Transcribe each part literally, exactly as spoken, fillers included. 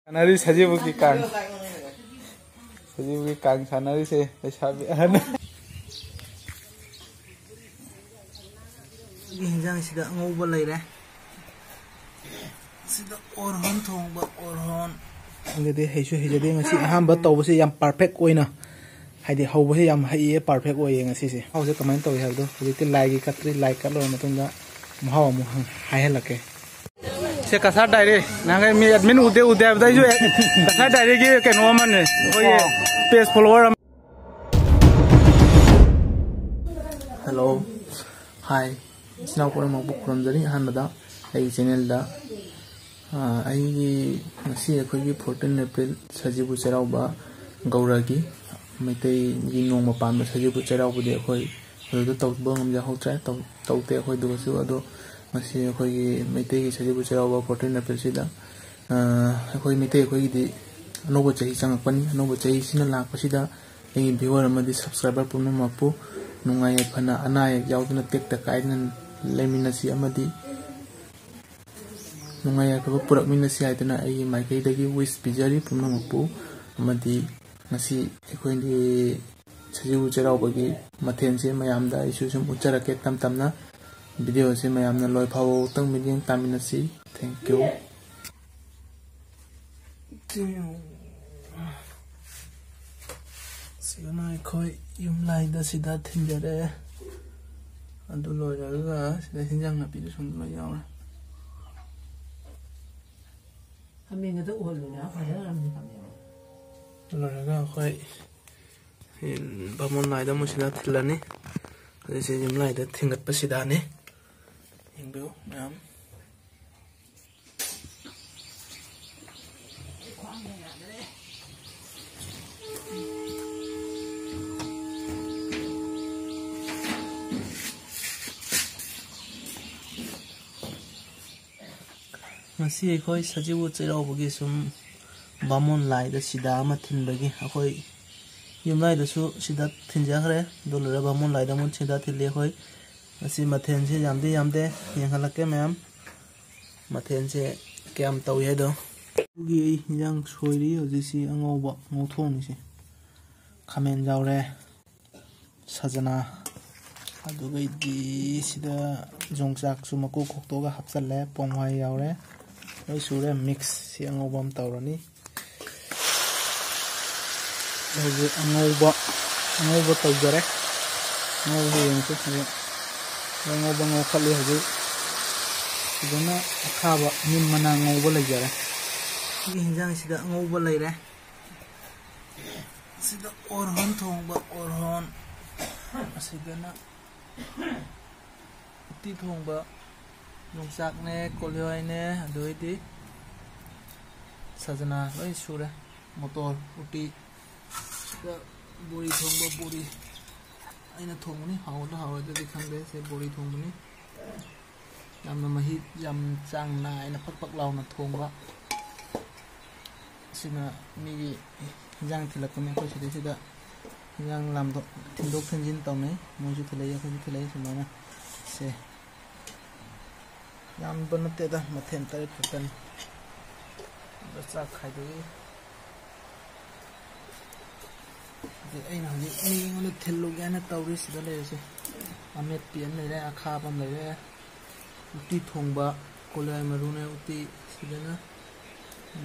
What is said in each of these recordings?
ꯁꯥꯟꯅꯔꯤ ꯁꯖꯤꯕꯨꯒꯤ ꯀꯥꯡ꯫ ꯁꯖꯤꯕꯨꯒꯤ ꯀꯥꯡ ꯁꯥꯟꯅꯔꯤꯁꯦ ꯂꯩꯁꯥꯕꯤ ꯑꯍꯟ꯫ ꯌꯦꯟꯖꯥꯡꯁꯤꯗ ꯑꯉꯧꯕ ꯂꯩꯔꯦ꯫ ꯁꯤꯗ ꯑꯣꯔꯍꯣꯟ ꯊꯣꯡꯕ, ꯑꯣꯔꯍꯣꯟ꯫ ꯈꯪꯖꯗꯦ, ꯍꯩꯁꯨ ꯍꯩꯖꯗꯦ꯫ ꯉꯁꯤ ꯑꯍꯥꯟꯕ ꯇꯧꯕꯁꯦ ꯌꯥꯝ perfect ꯑꯣꯏꯅ, ꯍꯥꯏꯗꯤ ꯍꯧꯕꯁꯦ ꯌꯥꯝ ꯍꯩꯌꯦ, perfect ꯑꯣꯏꯌꯦ ꯉꯁꯤꯁꯦ꯫ ꯃꯍꯥꯎꯁꯦ ꯀꯃꯥꯏꯅ ꯇꯧꯏ ꯍꯥꯏꯕꯗꯣ ꯍꯧꯖꯤꯛꯇꯤ ꯂꯥꯏꯒꯤ ꯀꯠꯇ꯭ꯔꯤ, ꯂꯥꯏ ꯀꯠꯂꯣꯏꯔ ꯃꯇꯨꯡꯗ ꯃꯍꯥꯎ ꯑꯃꯨꯛ ꯍꯪ-, ꯍꯥꯏꯍꯜꯂꯛꯀꯦ꯫ ꯁꯦ ꯀꯁꯥꯔ ꯗꯥꯏꯔꯤ꯫ ꯅꯍꯥꯟꯈꯩ ꯃꯤ admin ꯎꯗꯦ ꯎꯗꯦ ꯍꯥꯏꯕꯗ ꯑꯩꯁꯨ ꯀꯁꯥꯔ ꯗꯥꯏꯔꯤꯒꯤ ꯀꯩꯅꯣ ꯑꯃꯅꯦ, ꯑꯩꯈꯣꯏꯒꯤ page follower ꯑꯃ꯫ Hello, hi, ꯏꯆꯤꯟ ꯏꯅꯥꯎ ꯄꯨꯝꯅꯃꯛꯄꯨ ꯈꯨꯔꯨꯝꯖꯔꯤ꯫ ꯑꯍꯥꯟꯕꯗ ꯑꯩꯒꯤ channelꯗ, ꯑ, ꯑꯩꯒꯤ ꯉꯁꯤ ꯑꯩꯈꯣꯏꯒꯤ fourteen April ꯁꯖꯤꯕꯨ ꯆꯩꯔꯥꯎꯕ, ꯒꯧꯔꯒꯤ, ꯃꯩꯇꯩꯒꯤ ꯅꯣꯡꯃ ꯄꯥꯟꯕ ꯁꯖꯤꯕꯨ ꯆꯩꯔꯥꯎꯕꯗꯤ ꯑꯩꯈꯣꯏ ꯑꯗꯨꯗ ꯇꯧꯕ ꯉꯝꯖꯍꯧꯗ꯭ꯔꯦ, ꯇꯧ-, ꯇꯧꯗꯦ ꯑꯩꯈꯣꯏ ꯑꯗꯨꯒꯁꯨ꯫ ꯑꯗꯣ ꯉꯁꯤ ꯑꯩꯈꯣꯏꯒꯤ ꯃꯩꯇꯩꯒꯤ ꯁꯖꯤꯕꯨ ꯆꯩꯔꯥꯎꯕ fourteen Aprilꯁꯤꯗ, ꯑ, ꯑꯩꯈꯣꯏ ꯃꯩꯇꯩ ꯑꯩꯈꯣꯏꯒꯤꯗꯤ ꯑꯅꯧꯕ ꯆꯍꯤ ꯆꯪꯉꯛꯄꯅꯤ꯫ ꯑꯅꯧꯕ ꯆꯍꯤꯁꯤꯅ ꯂꯥꯛꯄꯁꯤꯗ ꯑꯩꯒꯤ viewer ꯑꯃꯗꯤ subscriber ꯄꯨꯝꯅꯃꯛꯄꯨ ꯅꯨꯡꯉꯥꯏ ꯌꯥꯏꯐꯅ, ꯑꯅꯥ ꯑꯌꯦꯛ ꯌꯥꯎꯗꯅ, ꯇꯦꯛꯇ ꯀꯥꯏꯗꯅ ꯂꯩꯃꯤꯟꯅꯁꯤ ꯑꯃꯗꯤ ꯅꯨꯡꯉꯥꯏ ꯌꯥꯏꯐꯕ ꯄꯨꯔꯛꯃꯤꯟꯅꯁꯤ ꯍꯥꯏꯗꯨꯅ ꯑꯩꯒꯤ ꯃꯥꯏꯀꯩꯗꯒꯤ wish ꯄꯤꯖꯔꯤ ꯄꯨꯝꯅꯃꯛꯄꯨ꯫ ꯑꯃꯗꯤ ꯉꯁꯤ ꯑꯩꯈꯣꯏꯒꯤ ꯁꯖꯤꯕꯨ ꯆꯩꯔꯥꯎꯕꯒꯤ ꯃꯊꯦꯜꯁꯦ ꯃꯌꯥꯝꯗ ꯑꯩꯁꯨ ꯁꯨꯝ ꯎꯠꯆꯔꯛꯀꯦ ꯇꯞ ꯇꯞꯅ꯫ Videoꯁꯦ ꯃꯌꯥꯝꯅ ꯂꯣꯏ ꯐꯥꯎꯕꯇꯪ ꯃꯤꯠꯌꯦꯡ ꯇꯥꯃꯤꯟꯅꯁꯤ꯫ Thank you꯫ ꯁꯤꯒꯅ ꯑꯩꯈꯣꯏ ꯌꯨꯝꯂꯥꯏꯗ ꯁꯤꯗ ꯊꯤꯟꯖꯔꯦ꯫ ꯑꯗꯨ ꯂꯣꯏꯔꯒ ꯁꯤꯗ ꯍꯤꯟꯖꯥꯡ ꯅꯥꯄꯤꯗꯨ ꯁꯨꯝ ꯂꯣꯏ ꯌꯥꯎꯔꯦ꯫ ꯍꯥꯃꯦꯡꯒꯗ ꯎꯍꯜꯂꯨꯅꯦ, ꯐꯖꯅ ꯍꯥꯃꯦꯡ꯫ ꯂꯣꯏꯔꯒ ꯑꯩꯈꯣꯏ ꯕꯥꯃꯣꯟ ꯂꯥꯏꯗ ꯑꯃꯨꯛ ꯁꯤꯗ ꯊꯤꯜꯂꯅꯤ꯫ ꯍꯧꯖꯤꯛꯁꯦ ꯌꯨꯝꯂꯥꯏꯗ ꯊꯤꯟꯒꯠꯄ ꯁꯤꯗꯅꯤ꯫ ꯌꯦꯡꯕꯤꯌꯨ ꯃꯌꯥꯝ꯫ ꯉꯁꯤ ꯑꯩꯈꯣꯏ ꯁꯖꯤꯕꯨ ꯆꯩꯔꯥꯎꯕꯒꯤ ꯁꯨꯝ ꯕꯥꯃꯣꯟ ꯂꯥꯏꯗ ꯁꯤꯗꯥ ꯑꯃ ꯊꯤꯟꯕꯒꯤ ꯑꯩꯈꯣꯏ ꯌꯨꯝꯂꯥꯏꯗꯁꯨ ꯁꯤꯗꯥ ꯊꯤꯟꯖꯈ꯭ꯔꯦ꯫ ꯑꯗꯨ ꯂꯣꯏꯔꯒ ꯕꯥꯃꯣꯟ ꯂꯥꯏꯗ ꯑꯃꯨꯛ ꯁꯤꯗꯥ ꯊꯤꯜꯂꯤ ꯑꯩꯈꯣꯏ꯫ ꯉꯁꯤ ꯃꯊꯦꯜꯁꯦ ꯌꯥꯝꯗꯤ ꯌꯥꯝꯗꯦ, ꯌꯦꯡꯍꯜꯂꯛꯀꯦ ꯃꯌꯥꯝ꯫ ꯃꯊꯦꯜꯁꯦ ꯀꯌꯥꯝ ꯇꯧꯏ ꯍꯥꯏꯗꯣ꯫ ꯑꯗꯨꯒꯤ ꯑꯩ ꯍꯤꯟꯖꯥꯡ ꯁꯣꯏꯔꯤ ꯍꯧꯖꯤꯛꯁꯤ, ꯑꯉꯧꯕ ꯉꯧꯊꯣꯛꯅꯤꯁꯦ꯫ ꯈꯥꯃꯦꯟ ꯌꯥꯎꯔꯦ, ꯁꯖꯅꯥ, ꯑꯗꯨꯒꯩꯗꯤ ꯁꯤꯗ ꯌꯣꯡꯆꯥꯛꯁꯨ ꯃꯀꯨ ꯈꯣꯛꯇꯣꯛꯑꯒ ꯍꯥꯞꯆꯜꯂꯦ, ꯄꯣꯡ ꯍꯋꯥꯏ ꯌꯥꯎꯔꯦ, ꯂꯣꯏ ꯁꯨꯔꯦ꯫ Mix ꯁꯤ ꯑꯉꯧꯕ ꯑꯃ ꯇꯧꯔꯅꯤ꯫ ꯍꯧꯖꯤꯛ ꯑꯉꯧꯕ, ꯑꯉꯧꯕ ꯇꯧꯖꯔꯦ꯫ ꯑꯉꯧꯕ ꯌꯦꯡꯁꯤ ꯍꯧꯖꯤꯛ꯫ ꯑꯉꯧꯕ ꯉꯧꯈꯠꯂꯤ ꯍꯧꯖꯤꯛ꯫ ꯐꯖꯅ ꯑꯈꯥꯕ ꯅꯤꯝ ꯃꯅꯥ ꯉꯧꯕ ꯂꯩꯖꯔꯦ꯫ ꯁꯤꯒꯤ ꯍꯤꯟꯖꯥꯡꯁꯤꯗ ꯑꯉꯧꯕ ꯂꯩꯔꯦ꯫ ꯁꯤꯗ ꯑꯣꯔꯍꯣꯟ ꯊꯣꯡꯕ, ꯑꯣꯔꯍꯣꯟ꯫ ꯑꯁꯤꯗꯅ ꯎꯇꯤ ꯊꯣꯡꯕ, ꯌꯣꯡꯆꯥꯛꯅꯦ, ꯀꯣꯂꯤ ꯍꯋꯥꯏꯅꯦ, ꯑꯗꯨꯗꯩꯗꯤ ꯁꯖꯅꯥ ꯂꯣꯏ ꯁꯨꯔꯦ꯫ ꯃꯣꯇꯣꯔ ꯎꯇꯤ꯫ ꯁꯤꯗ ꯕꯣꯔꯤ ꯊꯣꯡꯕ, ꯕꯣꯔꯤ꯫ ꯑꯩꯅ ꯊꯣꯡꯕꯅꯤ, ꯍꯥꯎꯒꯗ꯭ꯔꯥ ꯍꯥꯎꯔꯣꯏꯗ꯭ꯔꯗꯤ ꯈꯪꯗꯦ꯫ ꯁꯦ ꯕꯣꯔꯤ ꯊꯣꯡꯕꯅꯤ꯫ ꯌꯥꯝꯅ ꯃꯍꯤ ꯌꯥꯝ ꯆꯥꯡ ꯅꯥꯏꯅ ꯐꯛ ꯐꯛ ꯂꯥꯎꯅ ꯊꯣꯡꯕ꯫ ꯁꯤꯅ ꯃꯤꯒꯤ ꯍꯤꯟꯖꯥꯡ ꯊꯤꯜꯂꯛꯄꯅꯦ꯫ ꯑꯩꯈꯣꯏ ꯁꯤꯗꯩꯁꯤꯗ ꯍꯤꯟꯖꯥꯡ ꯂꯥꯝꯗꯣꯛ, ꯊꯤꯟꯗꯣꯛ ꯊꯤꯟꯖꯤꯟ ꯇꯧꯅꯩ꯫ ꯃꯣꯏꯁꯨ ꯊꯤꯜꯂꯛꯏ, ꯑꯩꯈꯣꯏꯁꯨ ꯊꯤꯜꯂꯛꯏ ꯁꯨꯃꯥꯏꯅ꯫ ꯁꯦ꯫ ꯌꯥꯝꯕ ꯅꯠꯇꯦꯗ, ꯃꯊꯦꯜ ꯇꯔꯦꯠ ꯈꯛꯇꯅꯤ꯫ ꯑꯗꯣ ꯆꯥꯛ ꯈꯥꯏꯗꯣꯛꯏ꯫ ꯑꯗꯩ ꯑꯩꯅ ꯍꯧꯖꯤꯛ ꯃꯤ ꯑꯩꯉꯣꯟꯗ ꯊꯤꯜꯂꯨꯒꯦ ꯍꯥꯏꯅ ꯇꯧꯔꯤ꯫ ꯁꯤꯗ ꯂꯩꯔꯤꯁꯦ ꯑꯃꯦꯠꯄꯤ ꯑꯃ ꯂꯩꯔꯦ, ꯑꯈꯥꯕ ꯑꯃ ꯂꯩꯔꯦ, ꯎꯇꯤ ꯊꯣꯡꯕ, ꯀꯣꯂꯤ ꯍꯋꯥꯏ ꯃꯔꯨꯅꯦ ꯎꯇꯤ, ꯁꯤꯗꯅ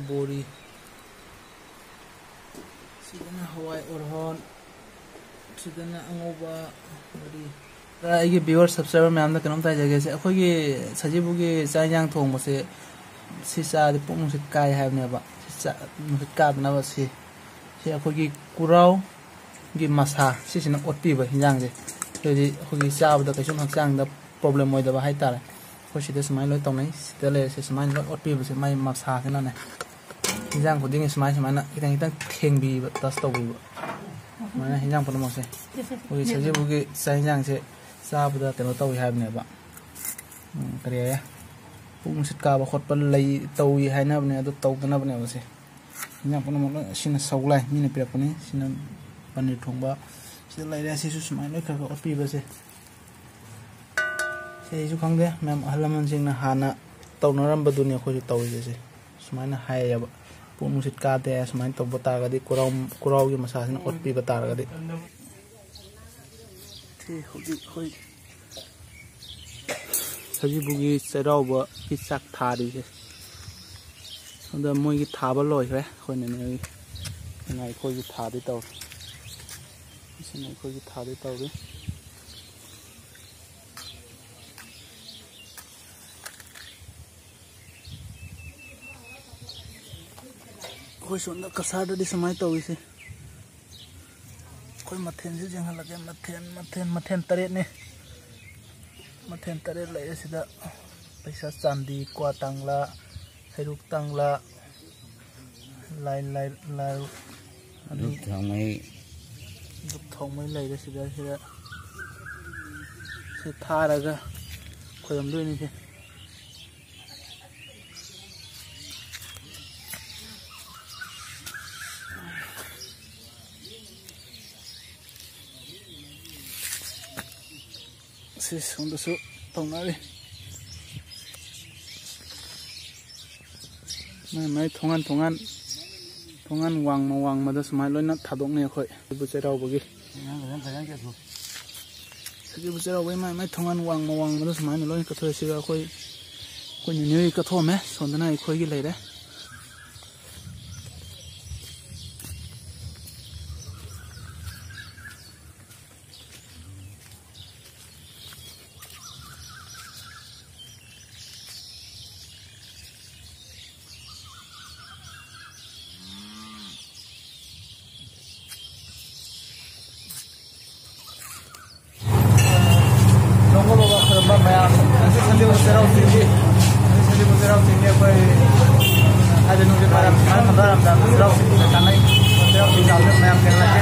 ꯕꯣꯔꯤ, ꯁꯤꯗꯅ ꯍꯋꯥꯏ ꯑꯣꯔꯍꯣꯟ, ꯁꯤꯗꯅ ꯑꯉꯧꯕ ꯃꯔꯤ꯫ ꯑꯩꯒꯤ viewer subscriber ꯃꯌꯥꯝꯗ ꯀꯩꯅꯣꯝꯇ ꯍꯥꯏꯖꯒꯦ꯫ ꯁꯦ, ꯑꯩꯈꯣꯏꯒꯤ ꯁꯖꯤꯕꯨꯒꯤ ꯆꯥꯛ ꯏꯟꯖꯥꯡ ꯊꯣꯡꯕꯁꯦ, ꯁꯤ ꯆꯥꯔꯗꯤ ꯄꯨꯛ ꯅꯨꯡꯁꯤꯠ ꯀꯥꯏ ꯍꯥꯏꯕꯅꯦꯕ꯫ ꯁꯤ ꯆꯥ-, ꯅꯨꯡꯁꯤꯠ ꯀꯥꯗꯅꯕ ꯁꯤ, ꯁꯤ ꯑꯩꯈꯣꯏꯒꯤ ꯀꯨꯔꯥꯎꯒꯤ ꯃꯁꯥ, ꯁꯤꯁꯤꯅ ꯑꯣꯠꯄꯤꯕ ꯍꯤꯟꯖꯥꯡꯁꯦ꯫ ꯑꯗꯨꯗꯤ ꯑꯩꯈꯣꯏꯒꯤ ꯆꯥꯕꯗ ꯀꯩꯁꯨꯝ ꯍꯛꯆꯥꯡꯗ problem ꯑꯣꯏꯗꯕ ꯍꯥꯏꯇꯥꯔꯦ꯫ ꯑꯩꯈꯣꯏ ꯁꯤꯗ ꯁꯨꯃꯥꯏꯅ ꯂꯣꯏ ꯇꯧꯅꯩ꯫ ꯁꯤꯗ ꯂꯩꯔꯤꯁꯦ ꯁꯨꯃꯥꯏꯅ ꯂꯣꯏ ꯑꯣꯠꯄꯤꯕꯁꯦ, ꯃꯥꯏ ꯃꯁꯥꯁꯤꯅꯅꯦ꯫ ꯍꯤꯟꯖꯥꯡ ꯈꯨꯗꯤꯡꯒꯤ ꯁꯨꯃꯥꯏ ꯁꯨꯃꯥꯏꯅ ꯈꯤꯇꯪ ꯈꯤꯇꯪ ꯊꯦꯡꯕꯤꯕ, touch ꯇꯧꯕꯤꯕ꯫ ꯁꯨꯃꯥꯏꯅ ꯍꯤꯟꯖꯥꯡ ꯄꯨꯝꯅꯃꯛꯁꯦ꯫ ꯑꯩꯈꯣꯏꯒꯤ ꯁꯖꯤꯕꯨꯒꯤ ꯆꯥꯛ ꯍꯤꯟꯖꯥꯡꯁꯦ ꯆꯥꯕꯗ ꯀꯩꯅꯣ ꯇꯧꯏ ꯍꯥꯏꯕꯅꯦꯕ꯫ ꯎꯝ, ꯀꯔꯤ ꯍꯥꯏꯌꯦ? ꯄꯨꯛ ꯅꯨꯡꯁꯤꯠ ꯀꯥꯕ ꯈꯣꯠꯄ ꯂꯩ, ꯇꯧꯏ ꯍꯥꯏꯅꯕꯅꯦ, ꯑꯗꯨ ꯇꯧꯗꯅꯕꯅꯦꯕ ꯁꯦ꯫ ꯍꯤꯟꯖꯥꯡ ꯄꯨꯝꯅꯃꯛ ꯂꯣꯏ, ꯁꯤꯅ ꯁꯧꯒ꯭ꯂꯥꯏ ꯃꯤꯅ ꯄꯤꯔꯛꯄꯅꯤ, ꯁꯤꯅ ꯄꯅꯤꯔ ꯊꯣꯡꯕ, ꯁꯤꯗ ꯂꯩꯔꯦ꯫ ꯁꯤꯁꯨ ꯁꯨꯃꯥꯏꯅ ꯂꯣꯏ ꯈꯔ ꯈꯔ ꯑꯣꯠꯄꯤꯕꯁꯦ꯫ ꯁꯤ ꯑꯩꯁꯨ ꯈꯪꯗꯦ, ꯃꯌꯥꯝ ꯑꯍꯜ ꯂꯃꯟꯁꯤꯡꯅ ꯍꯥꯟꯅ ꯇꯧꯅꯔꯝꯕꯗꯨꯅꯤ ꯑꯩꯈꯣꯏꯁꯨ ꯇꯧꯔꯤꯁꯦ ꯁꯦ꯫ ꯁꯨꯃꯥꯏꯅ ꯍꯥꯏꯌꯦꯕ, ꯄꯨꯛ ꯅꯨꯡꯁꯤꯠ ꯀꯥꯗꯦ, ꯁꯨꯃꯥꯏꯅ ꯇꯧꯕ ꯇꯥꯔꯒꯗꯤ, ꯈꯨꯔꯥꯎ ꯈꯨꯔꯥꯎꯒꯤ ꯃꯁꯥꯁꯤꯅ ꯑꯣꯠꯄꯤꯕ ꯇꯥꯔꯒꯗꯤ꯫ ꯁꯤ ꯍꯧꯖꯤꯛ ꯑꯩꯈꯣꯏ ꯁꯖꯤꯕꯨꯒꯤ ꯆꯩꯔꯥꯎꯕꯒꯤ ꯆꯥꯛ ꯊꯥꯔꯤꯁꯦ꯫ ꯑꯗ ꯃꯣꯏꯒꯤ ꯊꯥꯕ ꯂꯣꯏꯈ꯭ꯔꯦ, ꯑꯩꯈꯣꯏꯅ ꯅꯣꯏ ꯑꯩꯈꯣꯏꯒꯤ ꯊꯥꯗꯤ ꯇꯧꯔꯤ꯫ ꯁꯤꯅ ꯑꯩꯈꯣꯏꯒꯤ ꯊꯥꯗꯤ ꯇꯧꯔꯤ꯫ ꯑꯩꯈꯣꯏ ꯁꯣꯝꯗ ꯀꯁꯥꯔꯗꯗꯤ ꯁꯨꯃꯥꯏꯅ ꯇꯧꯔꯤꯁꯦ꯫ ꯑꯩꯈꯣꯏ ꯃꯊꯦꯜꯁꯤ ꯌꯦꯡꯍꯜꯂꯒꯦ꯫ ꯃꯊꯦꯜ, ꯃꯊꯦꯜ, ꯃꯊꯦꯜ ꯇꯔꯦꯠꯅꯤ꯫ ꯃꯊꯦꯜ ꯇꯔꯦꯠ ꯂꯩꯔꯦ ꯁꯤꯗ꯫ ꯄꯩꯁꯥ, ꯆꯥꯟꯗꯤ, ꯀ꯭ꯋꯥ ꯇꯥꯡꯂꯥ, ꯍꯩꯔꯨꯛ ꯇꯥꯡꯂꯥ, ꯂꯥꯏ, ꯂꯥꯏ, ꯂꯥꯏ, ꯑꯅꯤ꯫ ꯙꯨꯞ ꯊꯥꯎꯃꯩ꯫ ꯙꯨꯞ ꯊꯥꯎꯃꯩ ꯂꯩꯔꯦ ꯁꯤꯗ, ꯁꯤꯗ꯫ ꯁꯤ ꯊꯥꯔꯒ ꯈꯣꯏꯔꯝꯗꯣꯏꯅꯤ ꯁꯤ꯫ ꯁꯤ ꯁꯣꯝꯗꯁꯨ ꯇꯧꯅꯔꯤ꯫ ꯃꯥꯏ ꯃꯥꯏ ꯊꯣꯡꯒꯥꯟ, ꯊꯣꯡꯒꯥꯟ, ꯊꯣꯡꯒꯥꯟ ꯋꯥꯡꯃ ꯋꯥꯡꯃꯗ ꯁꯨꯃꯥꯏꯅ ꯂꯣꯏꯅ ꯊꯥꯗꯣꯛꯅꯩ ꯑꯩꯈꯣꯏ ꯁꯖꯤꯕꯨ ꯆꯩꯔꯥꯎꯕꯒꯤ꯫ ꯁꯖꯤꯕꯨ ꯆꯩꯔꯥꯎꯕꯒꯤ ꯃꯥꯏ ꯃꯥꯏ ꯊꯣꯡꯒꯥꯟ ꯋꯥꯡꯃ ꯋꯥꯡꯃꯗ ꯁꯨꯃꯥꯏꯅ ꯂꯣꯏꯅ ꯀꯠꯊꯣꯛꯑꯦ꯫ ꯁꯤꯗ ꯑꯩꯈꯣꯏ, ꯑꯩꯈꯣꯏ ꯅꯤꯅꯦꯒꯤ ꯀꯠꯊꯣꯛꯑꯝꯃꯦ꯫ ꯁꯣꯝꯗꯅ ꯑꯩꯈꯣꯏꯒꯤ ꯂꯩꯔꯦ꯫ ꯅꯣꯡꯃ ꯕꯕꯥ ꯈꯨꯔꯨꯝꯕ ꯃꯌꯥꯝ, ꯉꯁꯤ ꯁꯖꯤꯕꯨ ꯆꯩꯔꯥꯎ ꯆꯤꯡꯒꯤ, ꯉꯁꯤ ꯁꯖꯤꯕꯨ ꯆꯩꯔꯥꯎ ꯆꯤꯡꯒꯤ ꯑꯩꯈꯣꯏ ꯍꯥꯏꯗꯤ ꯅꯨꯡꯊꯤꯜ ꯋꯥꯏꯔꯝ ꯁꯨꯃꯥꯏꯅ ꯊꯣꯟꯊꯔꯝꯗꯥꯏꯗ ꯆꯩꯔꯥꯎ ꯆꯤꯡꯗ ꯀꯥꯟꯅꯩ꯫ ꯆꯩꯔꯥꯎ ꯆꯤꯡ ꯀꯥꯕꯁꯦ ꯃꯌꯥꯝ ꯊꯦꯡꯅꯁꯦ꯫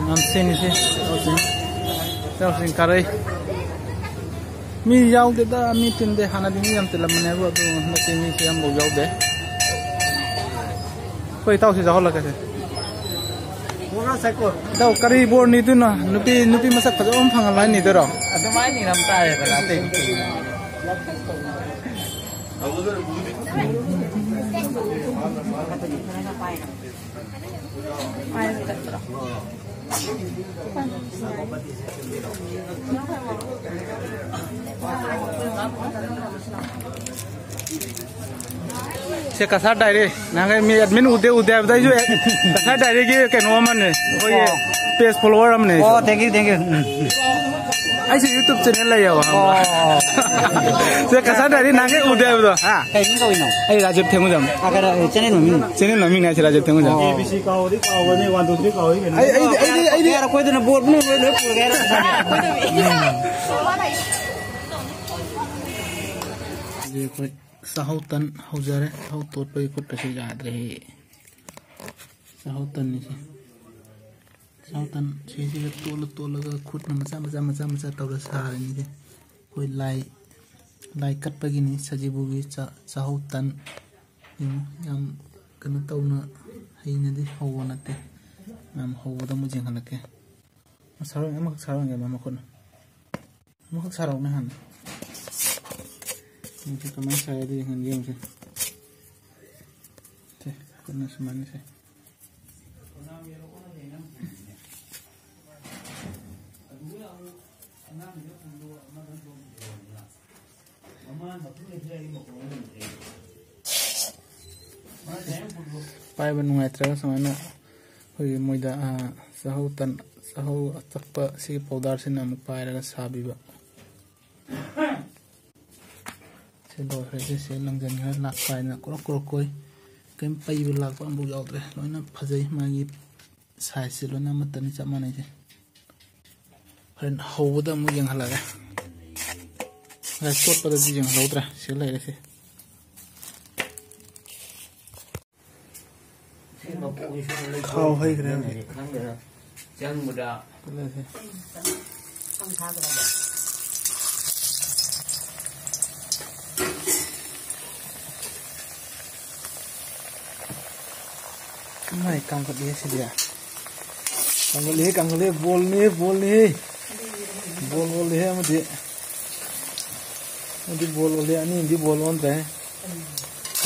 ꯌꯥꯝ ꯁꯦꯡꯉꯤꯁꯦ ꯆꯩꯔꯥꯎ ꯆꯤꯡ, ꯆꯩꯔꯥꯎ ꯆꯤꯡ ꯀꯥꯔꯛꯏ꯫ ꯃꯤ ꯌꯥꯎꯗꯦꯗ, ꯃꯤ ꯇꯤꯟꯗꯦ꯫ ꯍꯥꯟꯅꯗꯤ ꯃꯤ ꯌꯥꯝ ꯇꯤꯜꯂꯝꯕꯅꯦꯕ, ꯑꯗꯨ ꯍꯟꯗꯛꯇꯤ ꯃꯤꯁꯦ ꯑꯝꯐꯥꯎ ꯌꯥꯎꯗꯦ꯫ ꯑꯩꯈꯣꯏ ꯏꯇꯥꯎꯁꯤ ꯌꯥꯎꯍꯜꯂꯛꯀꯦꯁꯦ꯫ ꯏꯇꯥꯎ, ꯀꯔꯤ ꯕꯣꯔ ꯅꯤꯗꯣꯏꯅꯣ? ꯅꯨꯄꯤ, ꯅꯨꯄꯤ ꯃꯁꯛ ꯐꯖꯕ ꯑꯃ ꯐꯪꯍꯜꯂꯣ ꯍꯥꯏꯅ ꯅꯤꯗꯣꯏꯔꯣ? ꯑꯗꯨꯃꯥꯏꯅ ꯅꯤꯔꯝ ꯇꯥꯔꯦꯗꯅ, ꯑꯇꯩꯗꯤ ꯀꯩꯅꯣ? ꯁꯦ, ꯀꯁꯥꯔ ꯗꯥꯏꯔꯤ꯫ ꯅꯍꯥꯟꯒꯩ ꯃꯤ ꯑꯦꯗꯃꯤꯟ ꯎꯗꯦ, ꯎꯗꯦ ꯍꯥꯏꯕꯗ ꯑꯩꯁꯨ ꯑꯦ-, ꯀꯁꯥꯔ ꯗꯥꯏꯔꯤꯒꯤ ꯀꯩꯅꯣ ꯑꯃꯅꯦ, ꯑꯩꯈꯣꯏꯒꯤ ꯑꯣ꯫ ꯄꯦꯖ ꯐꯣꯂꯣꯋꯔ ꯑꯃꯅꯦ ꯑꯩꯁꯨ꯫ ꯑꯣ, thank you, thank you꯫ ꯎꯝ꯫ ꯑꯩꯁꯨ YouTube ꯆꯦꯅꯦꯜ ꯂꯩꯌꯦꯕ, ꯈꯪꯕ꯭ꯔꯥ? ꯑꯣ꯫ ꯁꯦ, ꯀꯁꯥꯔ ꯗꯥꯏꯔꯤ ꯅꯍꯥꯟꯒꯩ ꯎꯗꯦ ꯍꯥꯏꯕꯗꯣ꯫ ꯍꯥ? ꯀꯩ ꯃꯤꯡ ꯀꯧꯔꯤꯅꯣ? ꯑꯩ ꯔꯥꯖꯦꯕ ꯊꯦꯡꯒꯨꯖꯝ꯫ ꯑ, ꯀꯩꯅꯣ, ꯆꯦꯅꯦꯜ ꯃꯃꯤꯡ? ꯆꯦꯅꯦꯜ ꯃꯃꯤꯡꯅꯦ ꯍꯥꯏꯁꯦ, ꯔꯥꯖꯦꯕ ꯊꯦꯡꯒꯨꯖꯝ꯫ ꯑꯣ꯫ ꯑꯦ ꯕꯤ ꯁꯤ ꯀꯥꯎꯔꯗꯤ ꯀꯥꯎꯒꯅꯤ, ꯋꯥꯟ ꯇꯨ ꯊ꯭ꯔꯤ ꯀꯥꯎꯔꯗꯤ ꯀꯩꯅꯣ? ꯑꯩ, ꯑꯩꯗꯤ, ꯑꯩꯗꯤ, ꯑꯩꯗꯤ ꯌꯥꯔꯦ, ꯑꯩꯈꯣꯏꯗꯅ ꯕꯣꯔꯗ ꯃꯅꯨꯡ ꯂꯣꯏ, ꯂꯣꯏ ꯄꯨꯔꯒꯦ ꯍꯥꯏꯔꯣ, ꯉꯁꯥꯏꯒꯤ? ꯍꯧꯖꯤꯛ ꯑꯩꯈꯣꯏ ꯆꯥꯛꯍꯧ ꯇꯟ ꯍꯧꯖꯔꯦ꯫ ꯆꯥꯛꯍꯧ ꯇꯣꯠꯄꯒꯤ ꯈꯨꯠꯀꯁꯦ ꯌꯥꯗ꯭ꯔꯦꯍꯦ꯫ ꯆꯥꯛꯍꯧ ꯇꯟꯅꯤꯁꯦ꯫ ꯆꯥꯛꯍꯧ ꯇꯟ ꯁꯤꯁꯤꯒ ꯇꯣꯠꯂ ꯇꯣꯠꯂꯒ ꯈꯨꯠꯅ ꯃꯆꯥ ꯃꯆꯥ ꯃꯆꯥ ꯃꯆꯥ ꯇꯧꯔ ꯁꯥꯔꯤꯅꯤꯁꯦ꯫ ꯑꯩꯈꯣꯏ ꯂꯥꯏ, ꯂꯥꯏ ꯀꯠꯄꯒꯤꯅꯤ ꯁꯖꯤꯕꯨꯒꯤ ꯆꯥ-, ꯆꯥꯛꯍꯧ ꯇꯟ꯫ ꯌꯦꯡꯉꯨ, ꯌꯥꯝ ꯀꯩꯅꯣ ꯇꯧꯅ ꯍꯩꯅꯗꯤ ꯍꯧꯕ ꯅꯠꯇꯦ꯫ ꯃꯌꯥꯝ ꯍꯧꯕꯗ ꯑꯃꯨꯛ ꯌꯦꯡꯍꯜꯂꯛꯀꯦ꯫ ꯁꯥꯔꯣ, ꯑꯃꯈꯛ ꯁꯥꯔꯣ, ꯌꯦꯡꯉꯣ, ꯃꯈꯨꯠꯅ꯫ ꯑꯃꯈꯛ ꯁꯥꯔꯛꯎꯅꯦ ꯍꯥꯟꯅ꯫ ꯌꯦꯡꯁꯦ ꯀꯃꯥꯏꯅ ꯁꯥꯏ ꯑꯗꯨ ꯌꯦꯡꯍꯟꯒꯦ ꯌꯦꯡꯁꯦ꯫ ꯁꯦ, ꯈꯨꯠꯅ ꯁꯨꯃꯥꯏꯅ ꯁꯦ꯫ ꯄꯥꯏꯕ ꯅꯨꯡꯉꯥꯏꯇ꯭ꯔꯒ ꯁꯨꯃꯥꯏꯅ ꯑꯩꯈꯣꯏꯒꯤ ꯃꯣꯏꯗ, ꯑ, ꯆꯥꯛꯍꯧ ꯇꯟ, ꯆꯥꯛꯍꯧ ꯑꯆꯞꯄ ꯁꯤꯒꯤ ꯄꯥꯎꯗꯔꯁꯤꯅ ꯑꯃꯨꯛ ꯄꯥꯏꯔꯒ ꯁꯥꯕꯤꯕ꯫ ꯁꯤ ꯂꯣꯏꯈ꯭ꯔꯦ, ꯁꯤ, ꯁꯤ ꯂꯪꯁꯤꯟꯈ꯭ꯔꯦ꯫ ꯂꯥꯛ ꯄꯥꯏꯗꯅ ꯀ꯭ꯔꯣꯛ ꯀ꯭ꯔꯣꯛ ꯀꯣꯏ꯫ ꯀꯩꯝ ꯄꯩꯕ ꯂꯥꯛꯄ ꯑꯃꯐꯥꯎ ꯌꯥꯎꯗ꯭ꯔꯦ꯫ ꯂꯣꯏꯅ ꯐꯖꯩ꯫ ꯃꯥꯒꯤ ꯁꯥꯏꯖꯁꯦ ꯂꯣꯏꯅ ꯑꯃꯠꯇꯅꯤ, ꯆꯞ ꯃꯥꯟꯅꯩꯁꯦ꯫ ꯍꯣꯔꯦꯟ ꯍꯧꯕꯗ ꯑꯃꯨꯛ ꯌꯦꯡꯍꯜꯂꯒꯦ꯫ ꯉꯁꯥꯏ ꯇꯣꯠꯄꯗꯗꯤ ꯌꯦꯡꯍꯜꯍꯧꯗ꯭ꯔꯦ꯫ ꯁꯤ ꯂꯩꯔꯦ ꯁꯤ꯫ ꯈꯥꯎ ꯍꯩꯈ꯭ꯔꯦ ꯍꯧꯖꯤꯛ꯫ ꯈꯪꯗꯦꯗ꯫ ꯆꯪꯕꯗ꯫ ꯀꯩꯅꯣꯁꯦ꯫ ꯃꯥꯏ ꯀꯥꯡꯈꯠꯂꯦ ꯁꯤꯗꯤ꯫ ꯀꯥꯡꯒꯠꯂꯤꯍꯦ, ꯀꯥꯡꯒꯠꯂꯤꯍꯦ, ꯕꯣꯜꯅꯤꯍꯦ, ꯕꯣꯜꯅꯤꯍꯦ꯫ ꯕꯣꯜ ꯑꯣꯜꯂꯤꯍꯦ ꯑꯃꯗꯤ꯫ ꯑꯃꯗꯤ ꯕꯣꯜ ꯑꯣꯜꯂꯦ, ꯑꯅꯤꯗꯤ ꯕꯣꯜ ꯑꯣꯟꯗ꯭ꯔꯦ꯫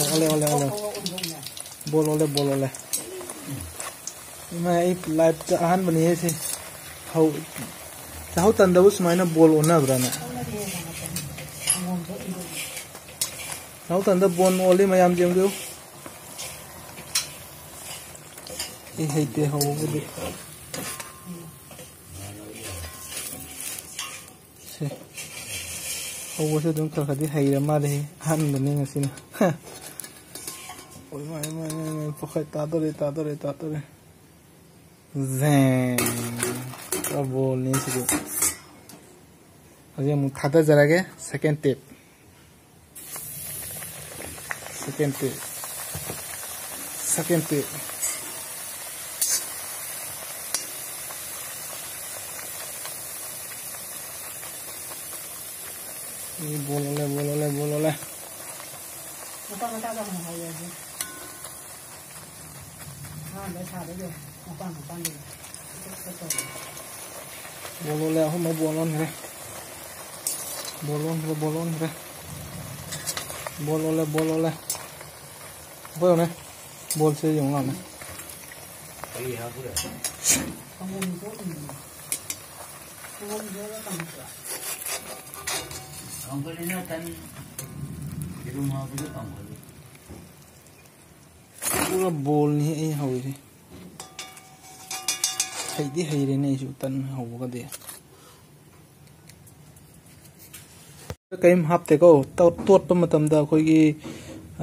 ꯑꯣꯜꯂꯦ, ꯑꯣꯜꯂꯦ, ꯑꯣꯜꯂꯦ꯫ ꯕꯣꯜ ꯑꯣꯜꯂꯦ, ꯕꯣꯜ ꯑꯣꯜꯂꯦ꯫ ꯏꯃꯥ, ꯑꯩ ꯂꯥꯏꯐꯇ ꯑꯍꯥꯟꯕꯅꯤꯍꯦ ꯁꯤ꯫ ꯍꯧ-, ꯆꯥꯍꯧ ꯇꯟꯗꯕꯨ ꯁꯨꯃꯥꯏꯅ ꯕꯣꯜ ꯑꯣꯟꯅꯕ꯭ꯔꯥꯅꯦ? ꯆꯥꯍꯧ ꯇꯟꯗ ꯕꯣꯜ ꯑꯣꯜꯂꯤ ꯃꯌꯥꯝ ꯌꯦꯡꯕꯤꯌꯨ꯫ ꯑꯩ ꯍꯩꯇꯦ ꯍꯧꯕꯕꯨꯗꯤ꯫ ꯁꯦ꯫ ꯍꯧꯕꯁꯨ ꯑꯗꯨꯝ ꯈꯔ ꯈꯔꯗꯤ ꯍꯩꯔ ꯃꯥꯜꯂꯦ꯫ ꯑꯍꯥꯟꯕꯅꯤ ꯉꯁꯤꯅ꯫ ꯑꯣꯏ ꯃꯥ, ꯑꯣꯏ ꯃꯥ, ꯑꯣꯏ ꯃꯥ, ꯑꯣꯏ ꯃꯥ, ꯄꯣꯈꯥꯏ ꯇꯥꯗꯣꯔꯦ, ꯇꯥꯗꯣꯔꯦ, ꯇꯥꯗꯣꯔꯦ꯫ ꯖꯦꯡ꯫ ꯄꯨꯔꯥ ꯕꯣꯜꯅꯤ ꯁꯤꯗꯤ꯫ ꯍꯧꯖꯤꯛ ꯑꯃꯨꯛ ꯊꯥꯗꯖꯔꯒꯦ꯫ Second tip꯫ Second tip꯫ Second tip꯫ ꯕꯣꯜ ꯑꯣꯜꯂꯦ, ꯕꯣꯜ ꯑꯣꯜꯂꯦ, ꯕꯣꯜ ꯑꯣꯜꯂꯦ꯫ ꯃꯆꯥ ꯃꯆꯥꯗ ꯑꯃꯨꯛ ꯍꯧꯔꯁꯤ꯫ ꯑꯍꯥꯟꯕ ꯁꯥꯕꯩꯗꯣ ꯃꯄꯥꯟ ꯃꯄꯥꯟꯗꯨꯗ꯫ ꯕꯣꯜ ꯑꯣꯜꯂꯦ, ꯑꯍꯨꯝꯃꯛ ꯕꯣꯜ ꯑꯣꯟꯈ꯭ꯔꯦ꯫ ꯕꯣꯜ ꯑꯣꯟꯈ꯭ꯔꯦ, ꯕꯣꯜ ꯑꯣꯟꯈ꯭ꯔꯦ꯫ ꯕꯣꯜ ꯑꯣꯜꯂꯦ, ꯕꯣꯜ ꯑꯣꯜꯂꯦ꯫ ꯑꯩꯈꯣꯏ ꯌꯦꯡꯉꯨꯅꯦ꯫ ꯕꯣꯜꯁꯦ ꯌꯦꯡꯉꯨ ꯂꯥꯎꯅꯦ꯫ ꯀꯥꯡꯒꯜꯅ ꯇꯟ ꯌꯦꯔꯨꯝ ꯍꯥꯞꯄꯗ ꯀꯥꯡꯒꯜ꯫ ꯄꯨꯔꯥ ꯕꯣꯜꯅꯤ ꯑꯩ ꯍꯧꯔꯤꯁꯦ꯫ ꯍꯩꯗꯤ ꯍꯩꯔꯦꯅꯦ ꯑꯩꯁꯨ ꯇꯟ ꯍꯧꯕꯒꯗꯤ꯫ ꯀꯔꯤꯝ ꯍꯥꯞꯇꯦꯀꯣ꯫ ꯇꯣꯠ-, ꯇꯣꯠꯄ ꯃꯇꯝꯗ ꯑꯩꯈꯣꯏꯒꯤ,